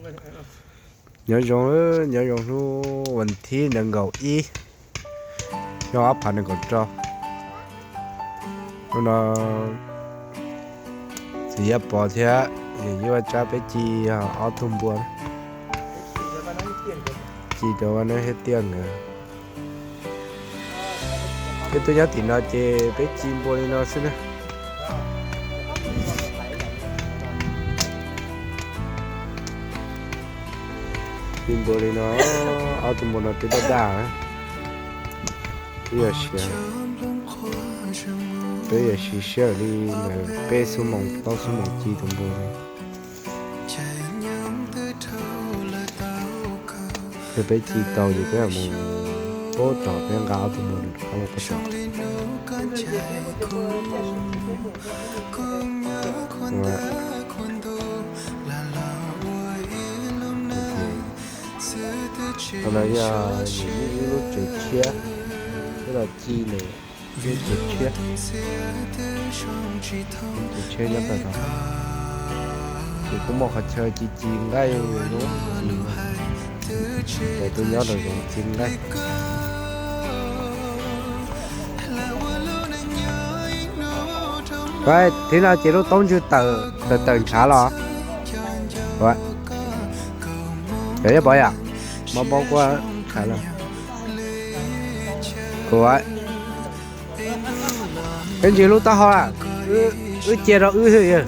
Nyob zoo, nyob zoo hnub vas thib nees nkaum ib, xyoo ob phav nees nkaum rau. Hnub no txiv Yaj Pov thiab yawm yij Vaj Tsab peb ci ob tug npua, ci rau Vaj Neeb thiab Tiaj nkawd. Peb tuaj nyob tim no ces peb ci npua li no xwb na. Ci npua li no, ob tug npua no twb daj daj, twb yog siav, twb yog siv sij li peb xuab moos plaub xuab moos ci tus npua. Yog peb ci tau ces peb mus pab tom peb nqa ob tug npua rov qab mus pab tom. Qhov no yog yus ib lub tsev tshiab, twb los ci lawm, ib lub tsev tshiab, tsev tshiab nyob tau no. Ces kuj muaj qhov chaw ci ci nqaij, lub ci, ces tuaj nyob rau zoov ci nqaij. Thib no ces lub taub ntswg tawm tawm ntshav los. Cov Yaj Pov yom, mob mob kuaj ntshav los. Ua, peb ntsis lub taub hau, wb cia rau wb xwb yom.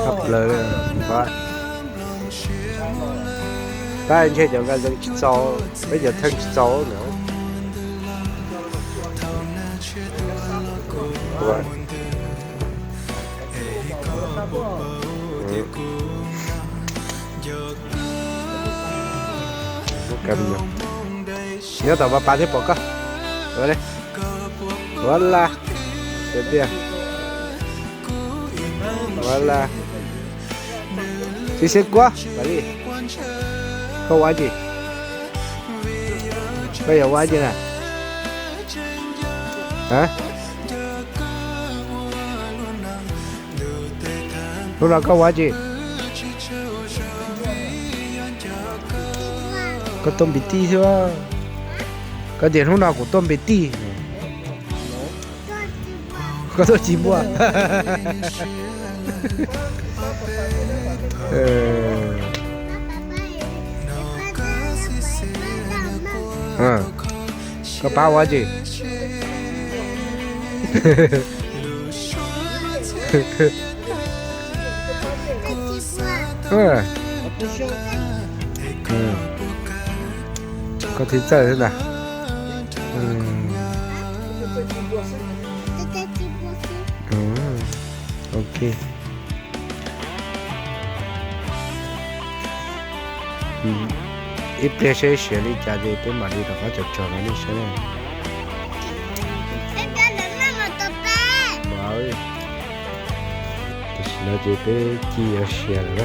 Tshaj plaws li. Tab ntshe cov nqa zees tsis txaus, peb cov theej tsis txaus na. Nyob tom pas pas thiab pom koj. Ua li. Ua la. Ua la. Tsis xeeb kuab, Paj Lis. Koj ua dab tsi? Koj yuav ua dab tsi na? Hnub no koj ua dab tsi? Koj tuaj npis tij xwb. Koj tias hnub no kuv tuaj npis tij. Koj tuaj ci npua. Koj pab ua dab tsi? Koj thib txawj xwb ntag. Ok. Ib pliag saib siav li cas ces peb mam li rov qab tsom tsom rau nej saib na. Tam sim no ces peb ci ua siav lawm na.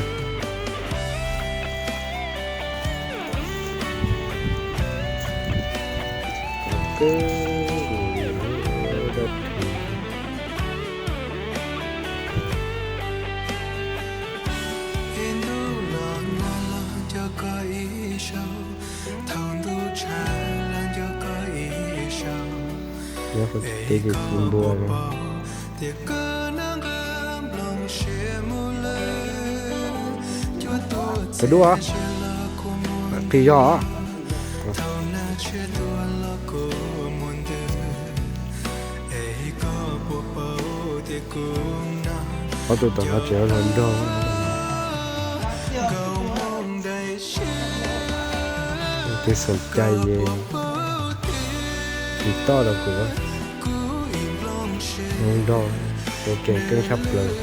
Nyob qhov tsev ces ci npua no. Cov duab, qis zog. Ob tug tom no tseem hluas nraug. Tus xaum cai ces tsis toj rau kuv, hluas nraug rau kev keeb tshaj plaws.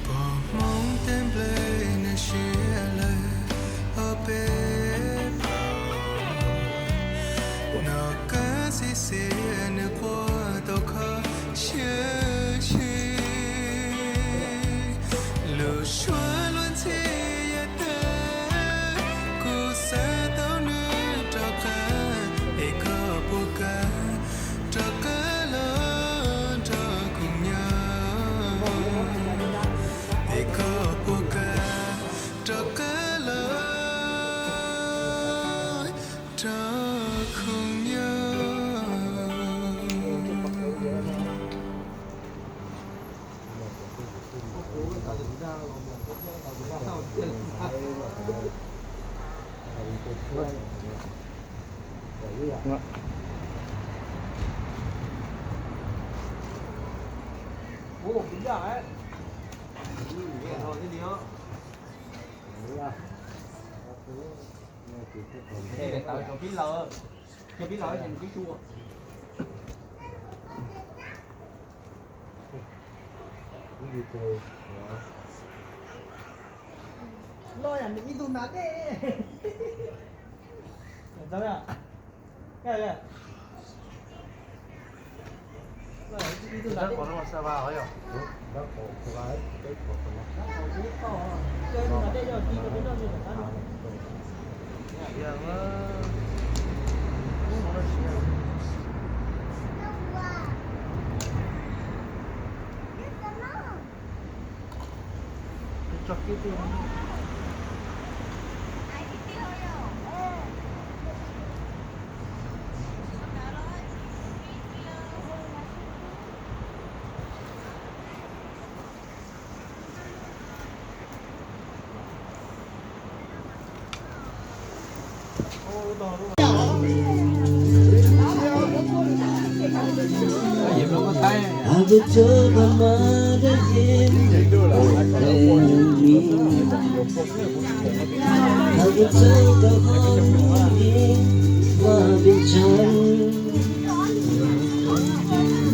Pom hmoov tej nplej nws siav lawm ob peb Lub suab luag ntxhi yav tag, kuv xav tau nws rov qab, es koj puas kam rov qab los nrog kuv nyob, es koj puas kam rov qab los nrog kuv nyob.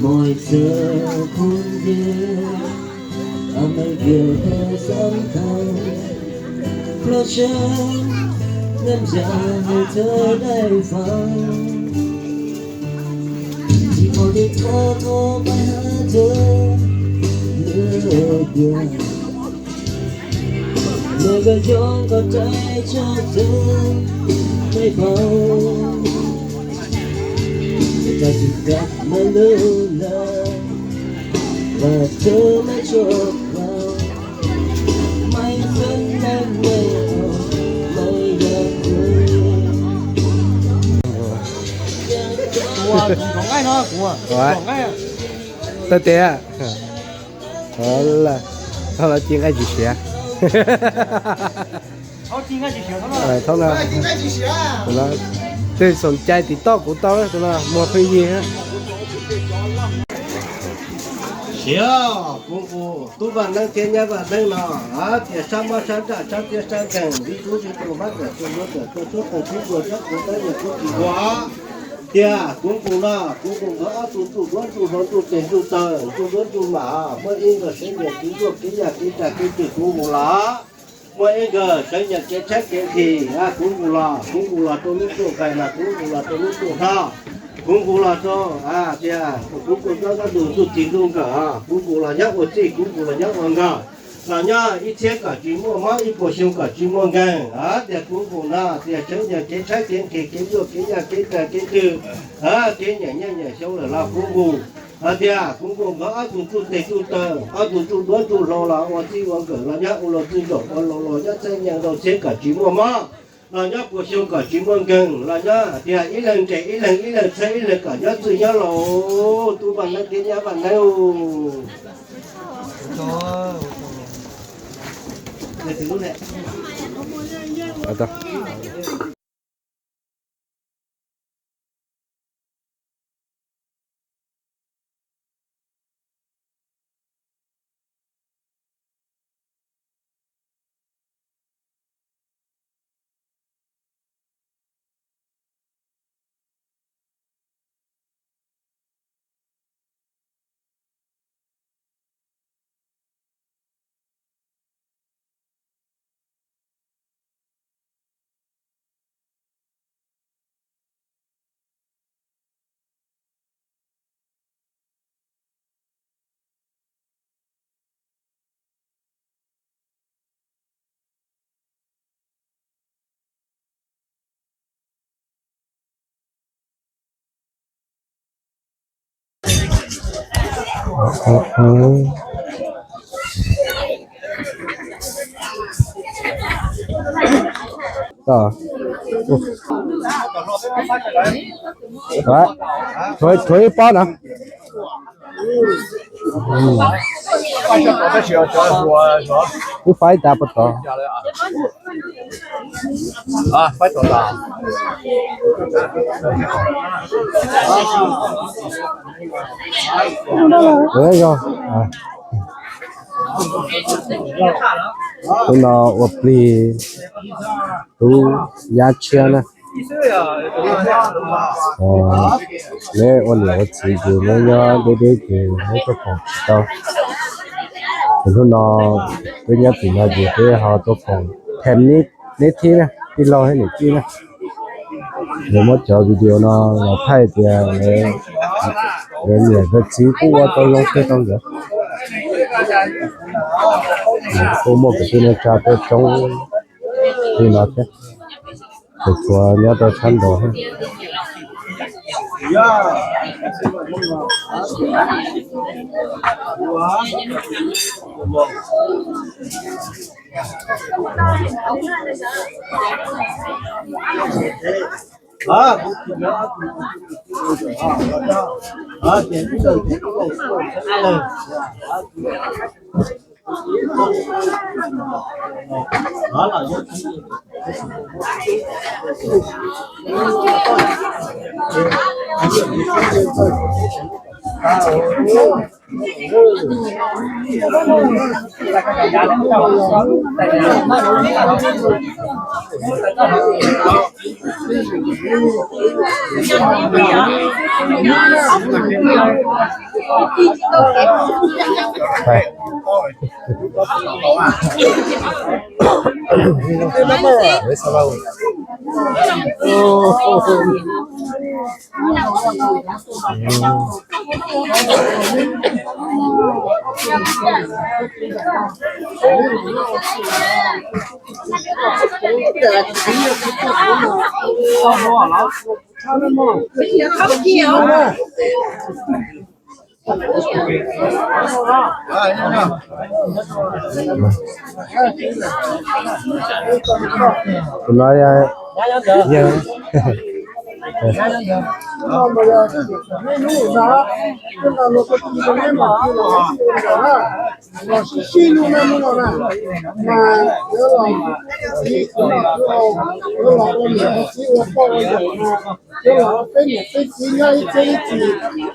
Mọi giờ khôn đến, ở mấy giờ ta sống thâu, lo chớ ngăn giờ hơi thở đầy vắng. Chỉ còn đi thô thô bay hơi thở, lửa đường. Người gần chốn có trái cho tôi, mây màu. Người ta chỉ gạt mây lơ lơ, và thơ mây trôi vào. Mây vẫn đang mây màu, mây đã quên. Ua, tsis nqaij no, kuv ua, tsis nqaij. Tawg tes. Thaum no ci nqaij tsis siav. Thaum no, twg xoom cai tim toj kuv tau, thaum no muag pheej yig. Siav, kuv nqus tub Vaj Neeb thiab nyab Vaj Neeb no, hais tias sab mob sab nraj sab txiab sab nkeeg, vij kub vij tus mab tawm tus npua tawm tus tub tawm tub npua tub kuv tab yog kuv tsis ua. Tias kuv nqus no, kuv nqus nkawd ob tug ntsuj duab ntsuj hlauv ntsuj tes ntsuj taw ntsuj duab ntsuj mam, muaj ib nkawd sawv nyiam kev zuaj kev yam kev cai kev twm kuv nqus los. Muaj ib nkawd sawv nyiam kev tshaib kev nqhis, kuv nqus los, kuv nqus los rau lub ntuj nqaij mas, kuv nqus los rau lub ntuj hno, kuv nqus los rau, tias kuv nqus nyob nruab ntug ntsuj txiv ntuj nkawm, kuv nqus los nyob ua txij, kuv nqus los nyob ua nkawm, los nyob ib txhiab kom tsis muaj mob, ib puas xyoo kom tsis muaj nkeeg. Hais tias kuv nqus no, tias sawv nyiam kev tshaib kev nqhis, kev zuaj kev yam kev cai kev twm, kev nyiam nyiaj nyiam xyoo lawm los kuv nqus. Hais tias kuv nqus nkawd ob tug ntsuj tes ntsuj taw, ob tug ntsuj duab ntsuj hlauv los ua txij ua nkawm, los nyob ua luag txij nraum ua luag luag nyob txheej nyeeg rau txhiab kom tsis muaj mob, los nyob puas xyoo kom tsis muaj nkeeg, los nyob hais tias ib leeg nres ib leeg, ib leeg txhawb ib leeg kom nyob txwj nyob laus. Tub Vaj Neeb thiab nyab Vaj Neeb. Ov, tshuav ib pob no. Wb faib tas puas tod? Tus no ua plig tub Yab Tshiab na. Neb ua niam ua txiv ces neb nyob deb deb ces neb tuaj koom tsis tau. Ces hnub no peb nyob tim no ces peb ho tuaj koom them neb thiab na, tij laug thiab niam tij na. Lawv muab cov video no los thaij tias lawv niam lawv txiv kuj ua tau zoo kawg rau nkawd. Kuj muaj kwv tij neej tsa tuaj coob li no thiab, tseem tshuav nyob rau sab nraud thiab.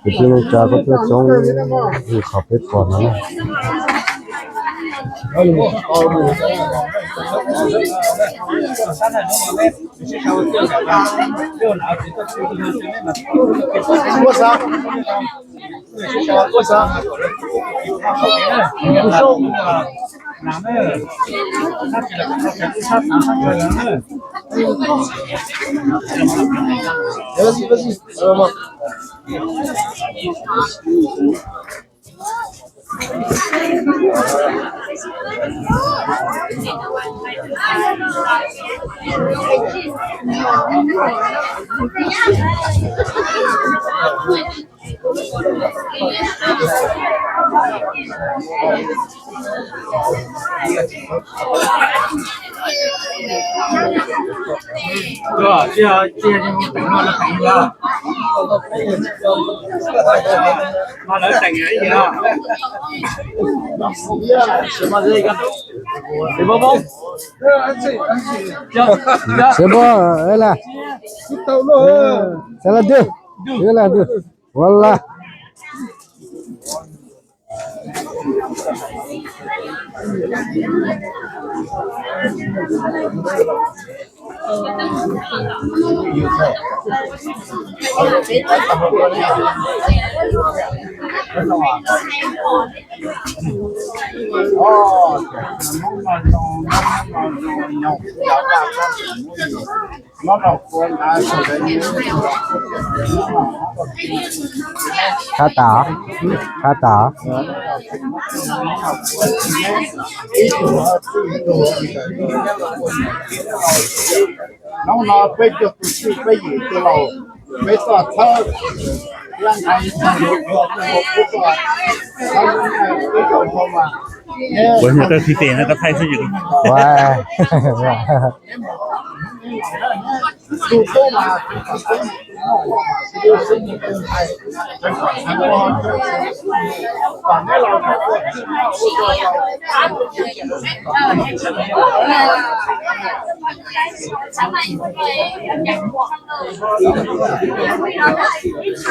Tus no yog Kwv tij neej tsa kuj tuaj coob li qhov peb pom no na. Xiv Npog, xav laj twg? Ua laj. Qab tas, qab tas. Hnub no peb cov kwv tij peb yim tij laug, peb tuaj txhawb Ua nyuag tawg thwj tes no koj thaij xwb ces.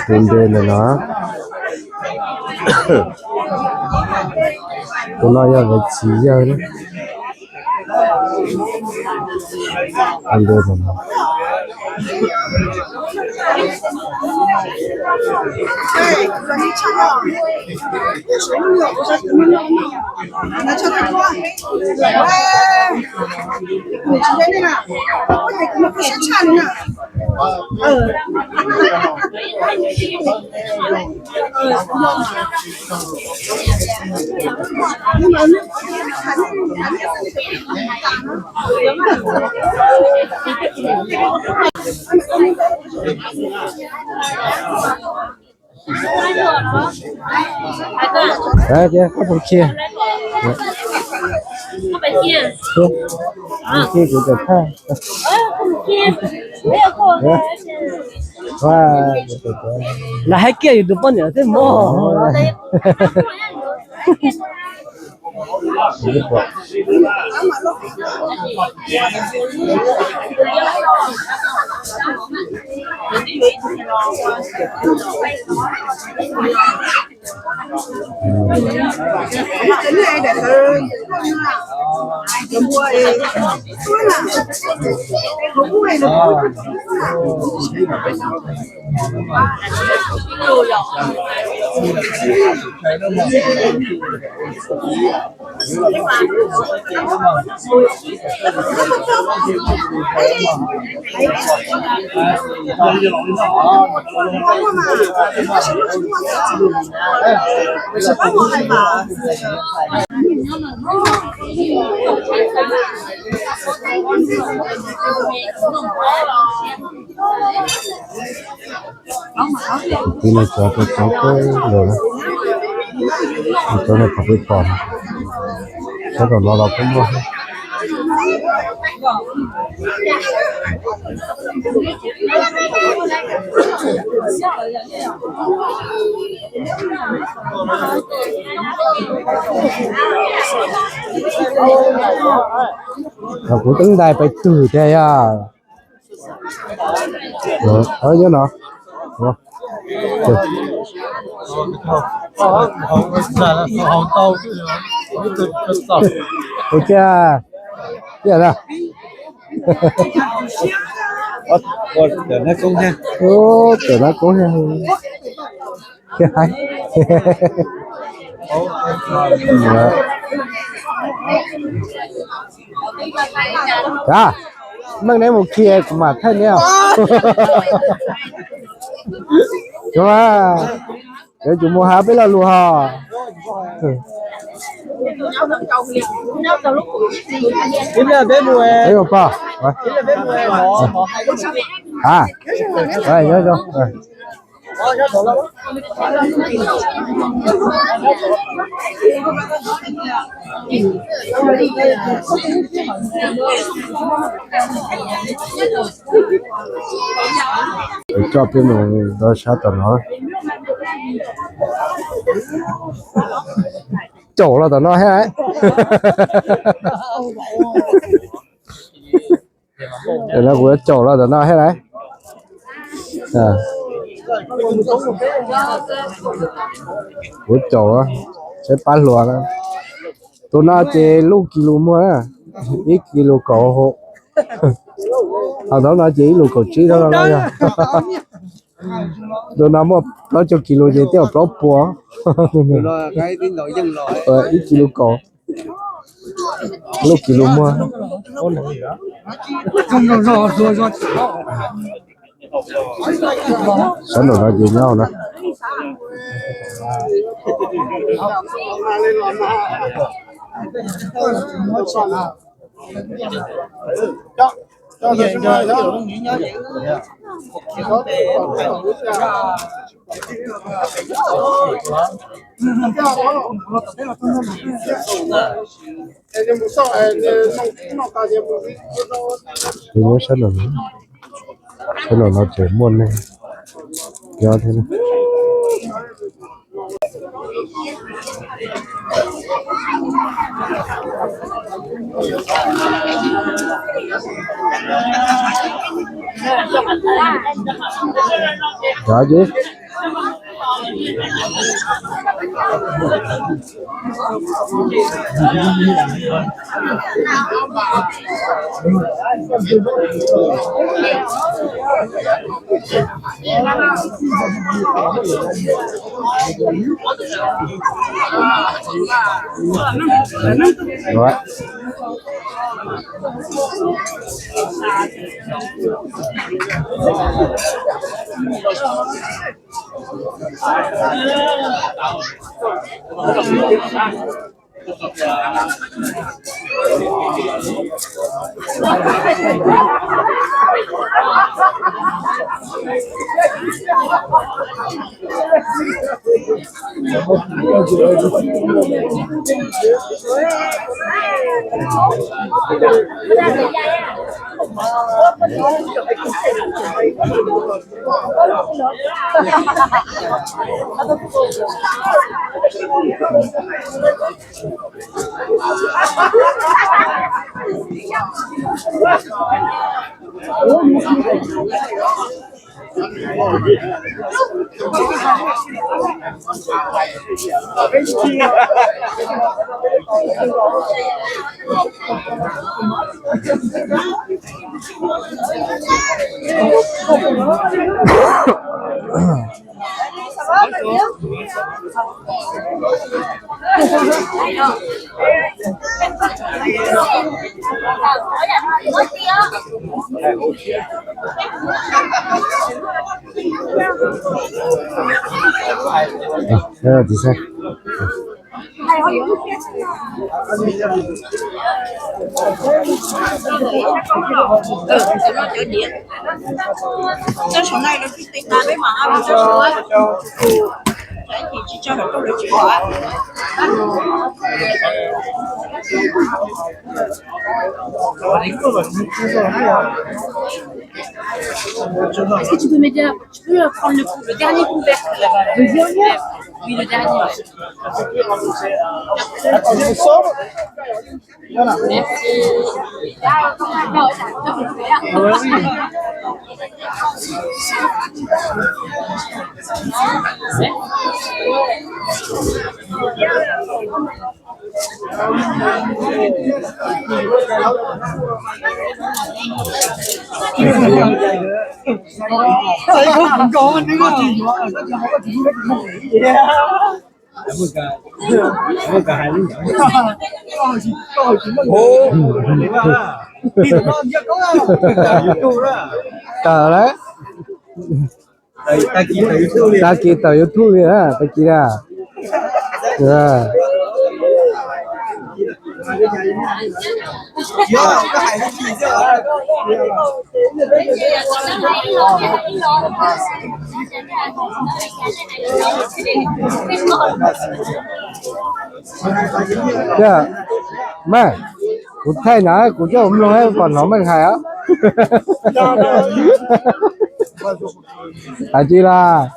Tus nte ntawm no, tus no yog nkawd txiv yawg na. Tus nte ntawm no. Cia koj pus kia. Pus kia kuv cov thaj. Lam hais kiag yus tus poj niam thiab mog. Tiv no cov cov cov kawg nkaus na. Cov no qhov peb pom, cov tom no los kuj muaj. Kuv teeb ntais pais twg tiag yog. Nyob no. Ua cas, ua cas na. Cawm nab koob thiab. Thiab haib. Meej neb mus khi kuv mam thaij neb os. Cov, cov mus hav peb lo lus hos. Peb pom. A, nyob zoo. Coj peb mus rau sab tom no. Caum los tom no thiab lauj. Tam no kuv yuav caum los tom no thiab lauj. Kuv caum, saib pab hluas na. Tus no ces luj kis lus muag na, ib kis lus kaum hau. Ho thaum no ces ib lus kaum tsib thaum no yog. Tus no muaj plaub caug kis lus ces twb yog plaub puas. Ib kis lus kaum, luj kis lus muag. Sab nraum no ces nyob na. Peb nyob sab no, sab no no ces muaj neeg nyob thiab. Cov ces Est-ce que tu peux m'aider à, tu peux prendre le, coup- le dernier couvercle là-bas là. Le dernier ? Oui, le dernier. Merci. Tawm lawm. Tag kis tawm YouTube li na, tag kis na. Mas, kuv thaij na, kuv coj kuv mloog pom hnov Meej hais os. Hais tsis las.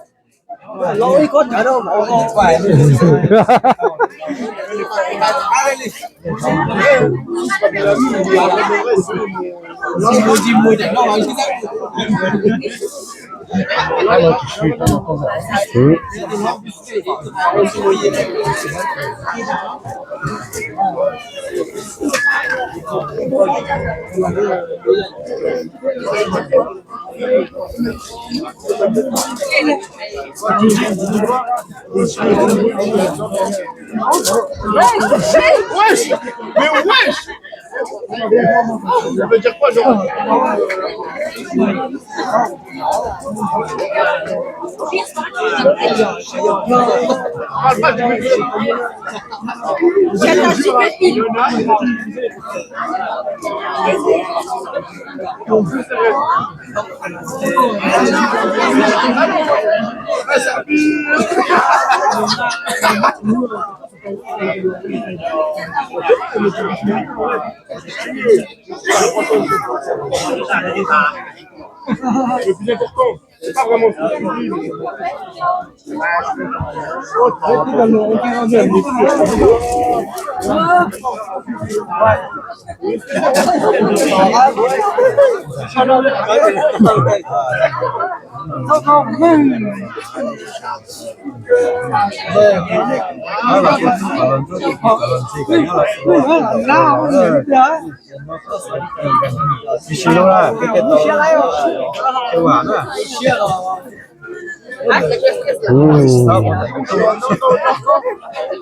Wesh, mais wesh, ça veut dire quoi, genre ?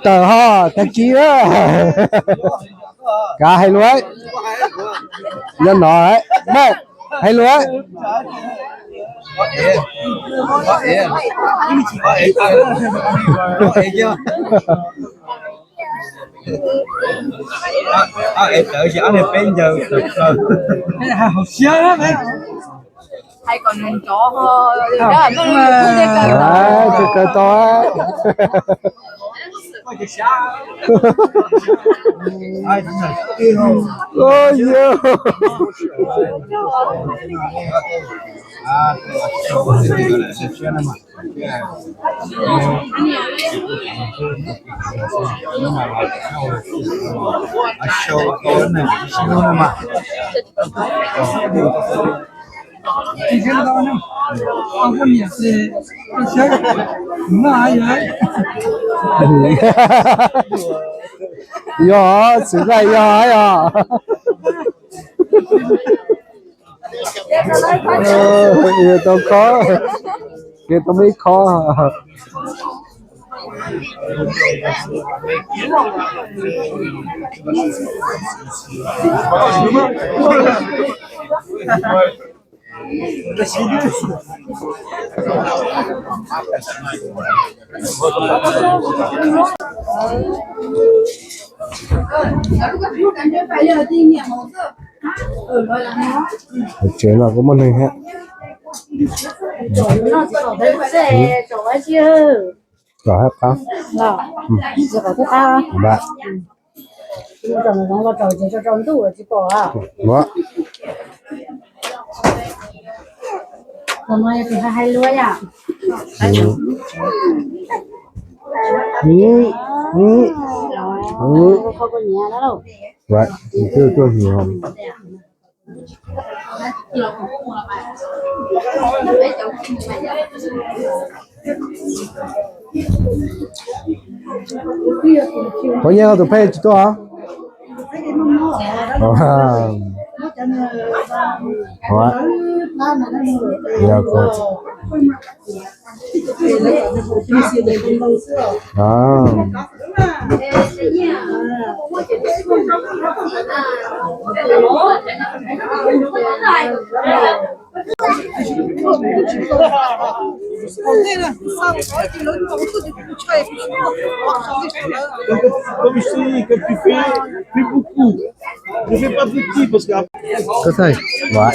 Tawm ho tag kis a. Kav hais lus, nyob no, maj hais lus. Hais kom nws nrov ho, tsis kaw tau. Yog, xwm laj yog yog. Tau khob, tau ib khob. Tsev no kuj muaj neeg thiab. Kom hab qab. Qhov nyiaj tus phej tsis tuaj os. Koj txhais, ua.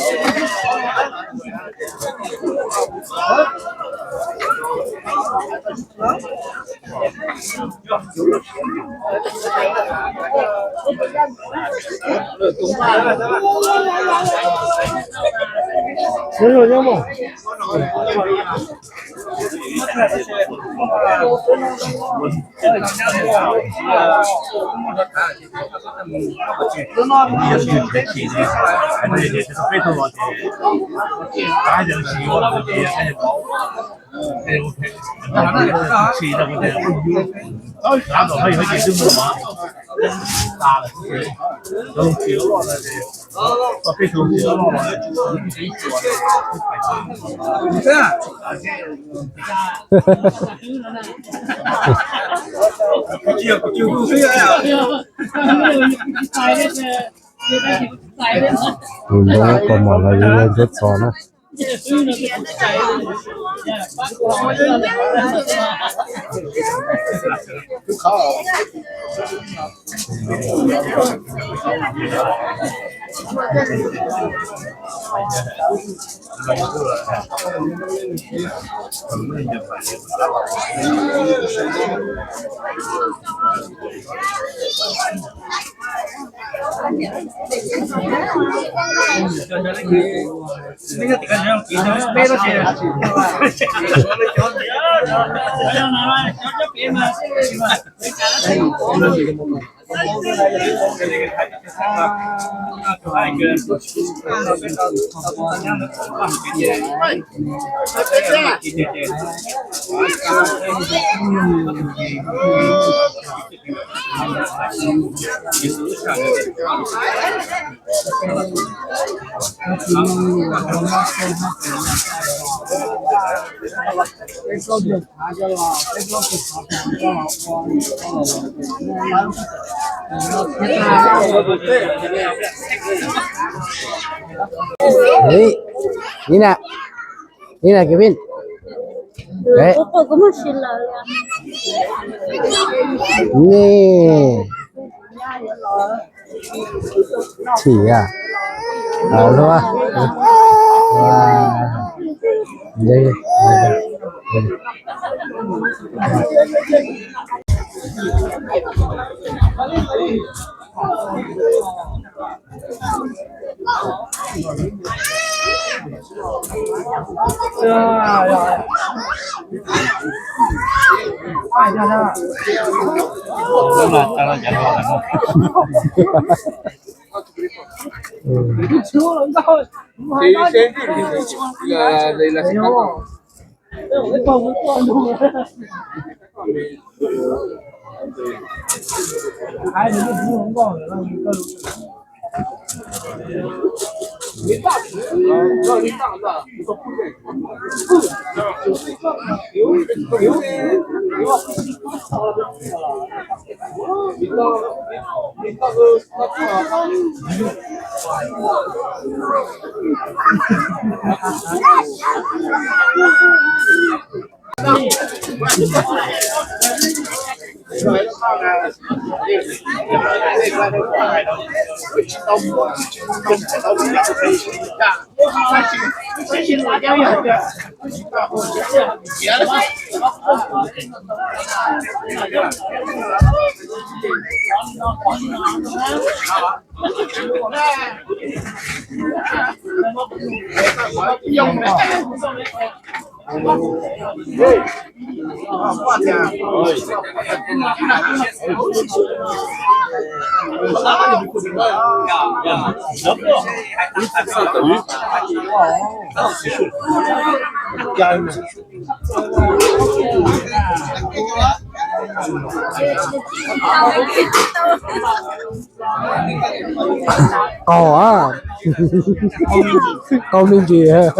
Tus ntoo kos mom los yuav yog ntsuab txos na. Ê, Nina, Nina, Kevin. Ê. Nè. Chim a. Los luaj. Qaug a, qaug me ntsis.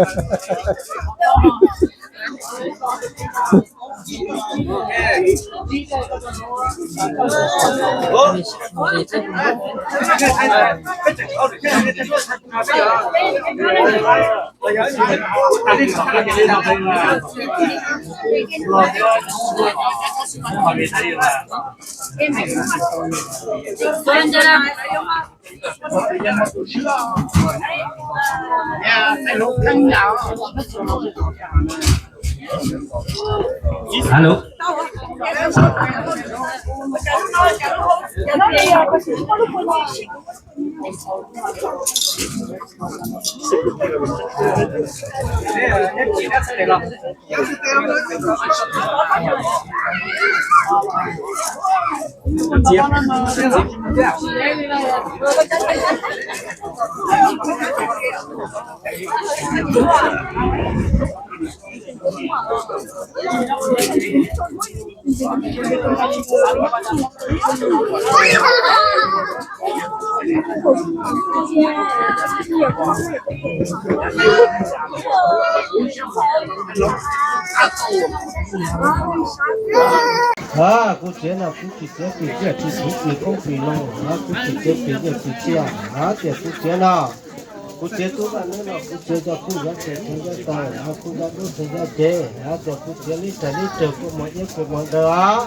Alo. A, kuv txiav no kuv tsis txiav pim tiaj tsis txiv pim koob pim loo, a, kuv tsis txiav pim tiaj tsis tiaj, a, tias kuv txiav no. Kuv txiav tub Vaj Neeb los kuv txiav cov kuj yuav tes kuv yuav taw, kuj yuav dub tes yuav cev, hais tias kuv txiav lib tag lib tag kuj muaj iab kuj muaj daw os.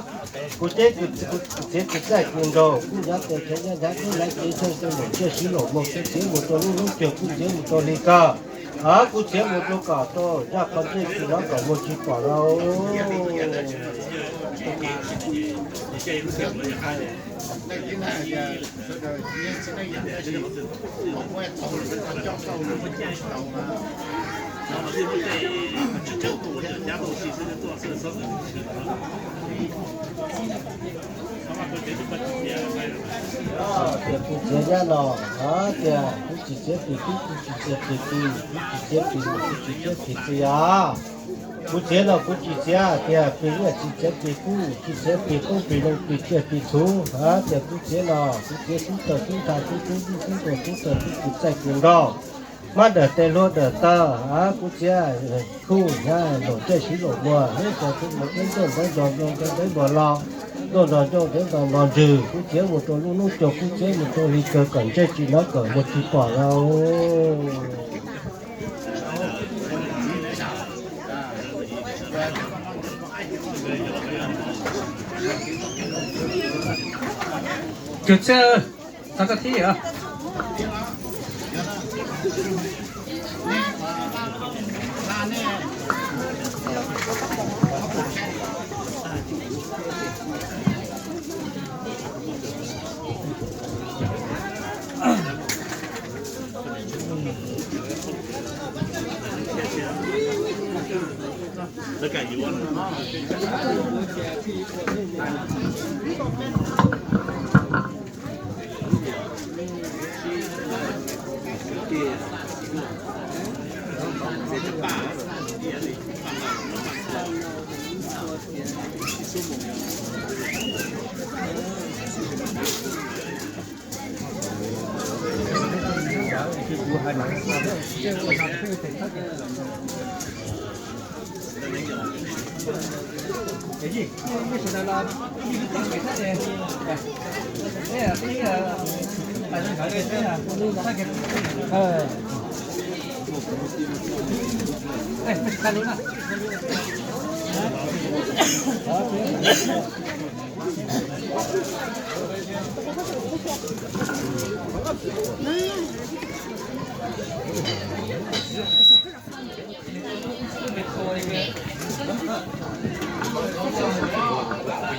Kuv txiav, kuv txiav tus txaij tus nraug kuj yuav tes kuv yuav nyav kuj laiv cev tsheej kuj mus ntsej siv laum mus kuv txiav mus rau lub lub cag kuj txiav mus rau hli kawg. Kuj txiav mus rau kom tau zaj qhov ntsej tsis hnov kom muag tsis pom los. Tias kuv txiav nyab los hais tias kuv tsis txiav plig kub, kuv tsis txiav plig pw, kuv tsis txiav plig mus, kuv tsis txiav plig txiv os. Kuv txiav los kuv tsis txiav tias plig nyiaj, tsis txiav plig kub, tsis txiav plig qoob plig loo, plig tsiaj plig txhu, hais tias kuv txiav los kuv txiav tub tawg tub ntxhais, tub tub ntxub tub ntxhais, tub tub tus txaij tus nraug, hmab dawm tes hlua dawm taw, kuv txiav kuj nyav laum ntsej siv laum muag, neb cov tub mus ib ntuj npawv nrog npawv npawv los, ntuj nrog ntuj ntev nrog npog ntsws, kuv txiav mus rau lub hnub caug, kuv txiav mus rau hli kawg kom ntsej tsis hnov kom muag tsis pom los. Cog txhiab, txog txog thib os.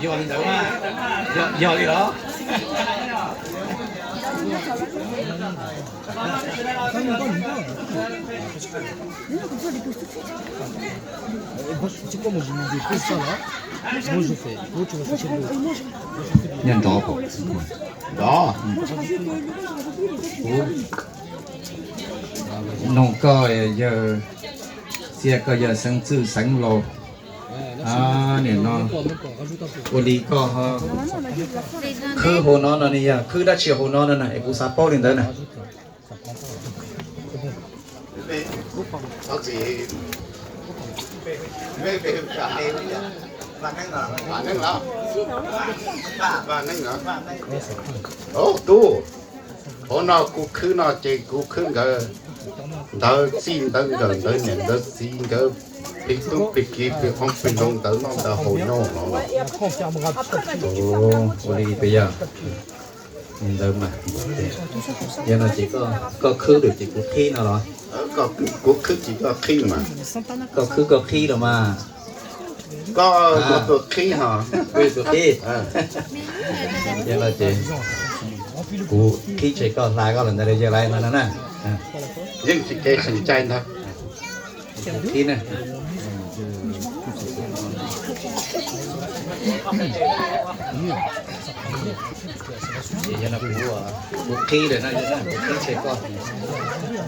Yog li ntawd mas, yog li los. Nyob nrov, nrov. Kuv noog koj yawg, txia koj yawg xeeb txwj xeeb laus. Nim no ua li koj ho khwb hauv no no ne, yog khwb dab tsi hauv no no na es kuv xav paub li ntawd na. Tub, hauv no kuv khwb no ces kuv khwb nkawd ntawv txij ntawv nkawm ntawv niam ntawv txiv nkawd, plig tub plig kiv plig qoob plig loo ntawv noj ntawv haus nyob no. Ua li peb yog ntawd mas, yog no ces koj khwb lawm ces kuv qhib no los? Kuv khwb ces koj qhib mas. Koj khwb koj qhib los mas. Koj tus qhib ho, kuv tus qhib. Yog no ces kuv qhib ces koj hla koj los ntawd, yog li no na. Yeej tsis kev tsis cai ntag. Kuv qhib na. Kuv qhib lawm na, kuv qhib ces koj.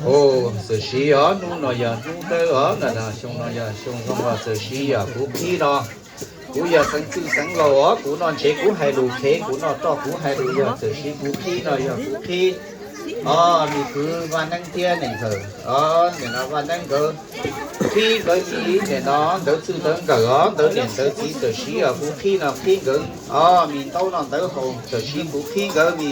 Txawm siv os, hnub no yog hnub dawb os, xyoo no yog xyoo zoo los txawm siv os, kuv qhib no. Kuv yog xeev txwj xeev laus os, kuv noj ntshe kuv hais lus khev, kuv noj roj kuv hais lus yog txawm siv, kuv qhib no yog kuv qhib. O, me kwv Vaj Neeb thiab niam ntxawm, o, nim no Vaj Neeb nkawd qhib nkawd ib nim no ntawv txwj ntawv nkawm os, ntawv niam ntawv txiv, txawm siv os kuv qhib no qhib nkawd, o, me ntaub no ntawv haus, txawm siv kuv qhib nkawd me,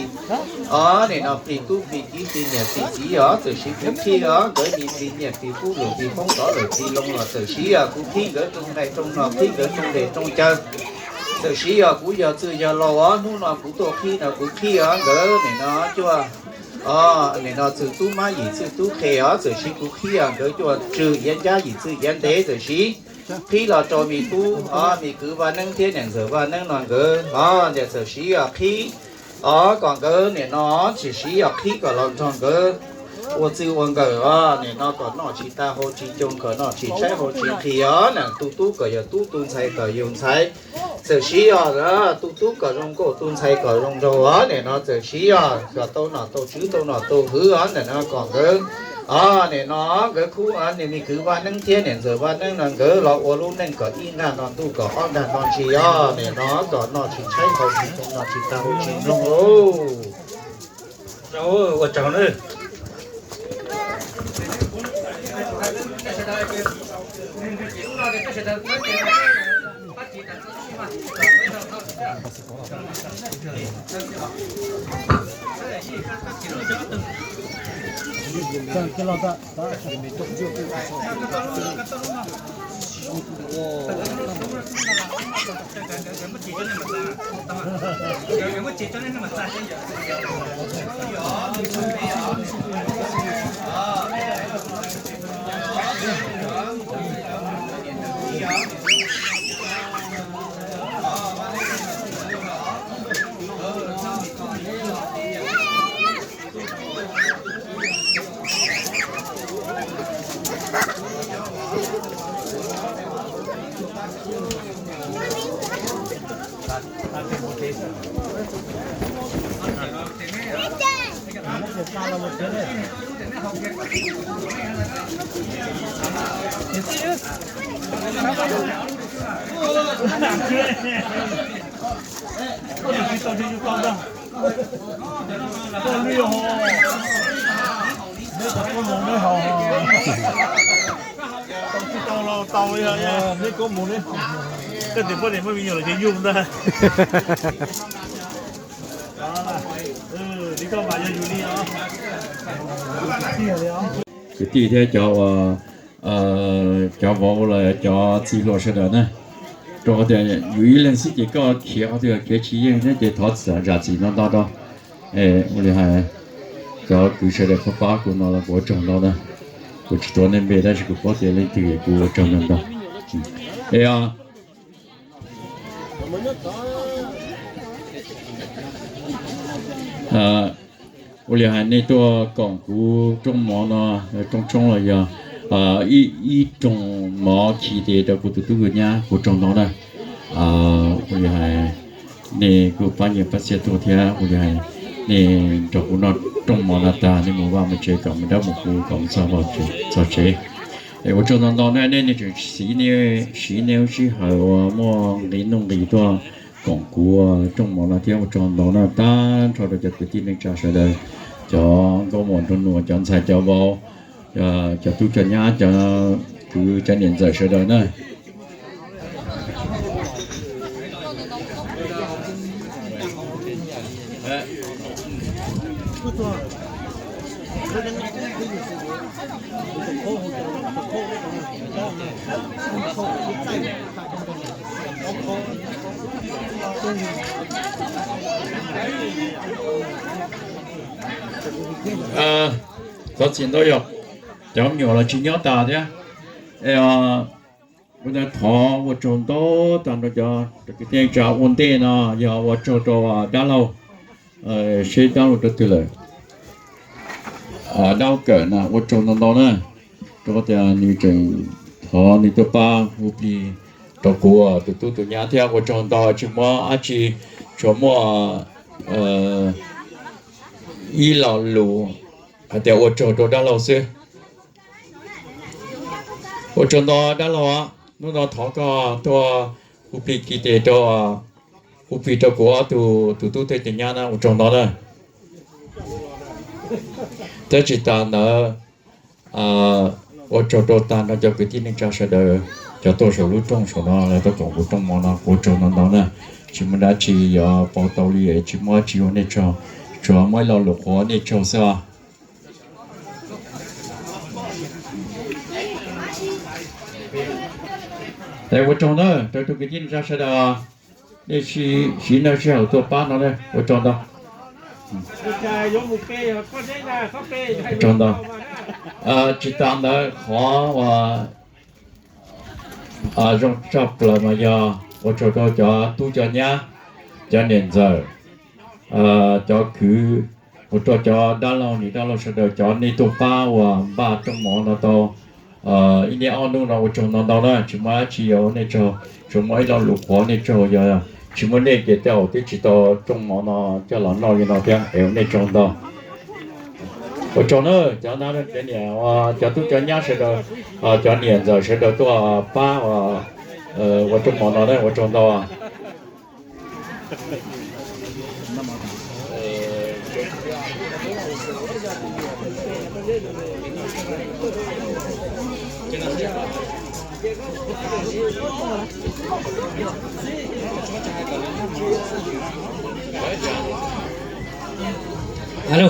o, nim no plig tub plig kiv plig niam plig txiv os, txawm siv kuv qhib os, nkawd me plig nyiaj plig kub lwm plig foob tov lwm plig loo los txawm siv os kuv qhib nkawd rooj nqaij rooj no, qhib nkawd rooj dej rooj cawv. Txawm siv os kuv yog txwj yog laus os, hnub no kuv tuaj qhib no kuv qhib os nkawd nim no cuaj, o, nim no txwj tub mab yim txwj tub qhe os, txawm siv kuv qhib os nkawd cuaj tswg iav ncab yim txwj iav ntev, txawm siv qhib los rau me tub, o, me kwv Vaj Neeb thiab niam ntxawm Vaj Neeb no nkawd, o, niam txawm siv os qhib, o, kom nkawd nim no tsis siv os qhib kom los nrog nkawd ua txwj ua nkawm os, nim no kom noj tsis tag haus tsis coo, kom noj tsis tshaib haus tsis nqhis os, niam tu tub kom yog tub, tu ntxhais kom yog ntxhais. Txawm siv os, tu tub kom zoo nkauj, tu ntxhais kom zoo nraug os, nim no txawm siv os kom tau nom tau tswv, tau nom tau hwv os, nim no kom nkawd, o, nim no nkawd khub, o, niam me kwv Vaj Neeb thiab niam ntxawm Vaj Neeb no nkawd los ua lub neej kom ib nrag no ntuj kom ob nrag no ntsis os, nim no kom noj tsis tshaib haus tsis coo, noj tsis tag haus tsis nqhis os. Ua tsaug nawb. Neb tsis tau los tau li, neb koob mus neb, koj tias poj niam muaj me nyuam lawm ces yug ntag. Li koj mas yog yus li os. Kwv tij thiab cov uas, cov vauv los cov txiv hluas sawv daws na, rau qhov tias yus ib leeg xwb ces koj khiav qhov twg khiav tsis yeej thiab ces thov zam txim ntau ntau rau. Ua li hais, cov kwv sawv daws pab pab kuv no los kuv ua tsaug ntau na. Kuv tsis tuav nej npe tab sis kuv paub tias leej twg kuv ua tsaug ntau ntau. Es ua li hais nej tuaj koom kuv rooj mov no, rooj tshoob los yog ib rooj mov khi tes rau kuv tus tub kuv nyab, kuv tsaug ntau na. Ua li hais nej kuj pab nyiaj pab txiaj tuaj thiab ua li hais nej nrog kuv noj rooj mov no tag nej mus vaj mus tsev kom mus dawb mus huv kom mus txog tsev. Es ua tsaug ntau ntau na, nej tseem siv nej lub sij hawm uas muaj nqi nuj nqis tuaj koom kuv rooj mov no thiab ua tsaug ntau na tag nrho rau cov kwv tij neej tsa sawv daws, cov nkauj muam nraug nus, cov ntxhais cov vauv, cov tub cov nyab, cov kwv cov niam ntxawm sawv daws na. Thov txim ntau yog cov me nyuam los tsis nyob tas thiab. Ua ntawd thov ua tsaug ntau tag nrho cov kwv tij neej tsa ua ntej no yog ua tsaug rau dab laug, seb dab laug rau twg lawm. Dab laug Kawm na ua tsaug ntau ntau na, rau qhov tias nws tseem thov nws tuaj pab hu plig rau kuv tus tub tus nyab thiab ua tsaug ntau tsis muaj dab tsi, tsuas muaj ib lo lus hais tias ua tsaug rau dab laug xwb. Ua tsaug ntau dab laug, hnub no thov koj tuaj hu plig kiv tes rau, hu plig rau kuv ob tug tus tub thiab tus nyab na, ua tsaug ntau na. Thiab tsis tas ntawd, ua tsaug rau tag nrho cov kwv tij neej tsa sawv daws, cov tuaj saum lub rooj saum no, lawv tuaj koom kuv rooj mov no, kuv ua tsaug ntau ntau na. Tsis muaj dab tsi yuav pauv tau li, tsis muaj dab tsi ua nej tsaug, tsuas muaj ib lo lus qhuav nej tsaug xwb os. Ua tsaug ntau rau tus kwv tij neej tsa sawv daws, nej siv nej sij hawm tuaj pab no, ua tsaug ntau. Tsaug ntau. Tsis tas ntawd qhov uas zoo tshaj plaws mas yog ua tsaug rau cov tub cov nyab, cov niam ntxawm, cov kwv, ua rau cov dab laug niam dab laug sawv daws cov nej tuaj pab uas npaj rooj mov no tau ib niaj ob hnub no ua tsaug ntau ntau na, tsis muaj dab tsi yuav ua nej tsaug, tsuas muaj ib lo lus qhuav nej tsaug, yog tsis muaj nej ces tej zaum twb tsis tau rooj mov no coj los noj li no thiab es ua nej tsaug ntau. Ua tsaug na cov, cov niam, cov tub cov nyab sawv daws, cov niam ntxawm sawv daws tuaj pab ua rooj mov no ua tsaug ntau. Alo,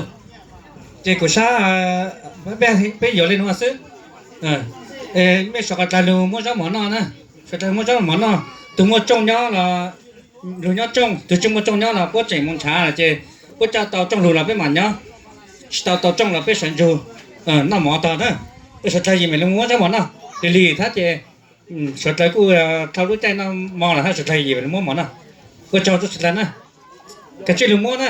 ces kuv sab peb yuav li nuav xwb. Mej suav dlawg lug muab zaub mov noj na, suav dlawg muab zaub mov noj, tus muaj tsooj nyob los lug nyob tsooj, tus tsis muaj tsooj nyob los puab tseem moog nrhav ces puab coj tau tsooj lug los peb mam nyob, tsis tau tau tsooj los peb sawv ntsug noj mov tog na. Peb suav dlawg yim mam lug muab zaub mov noj, lig lig thab ces suav dlawg kuj dhau lub caij noj mov los hab, suav dlawg yim mam lug muab mov noj. Ua tsaug rau suav dlawg na, kav tsij lug muab na.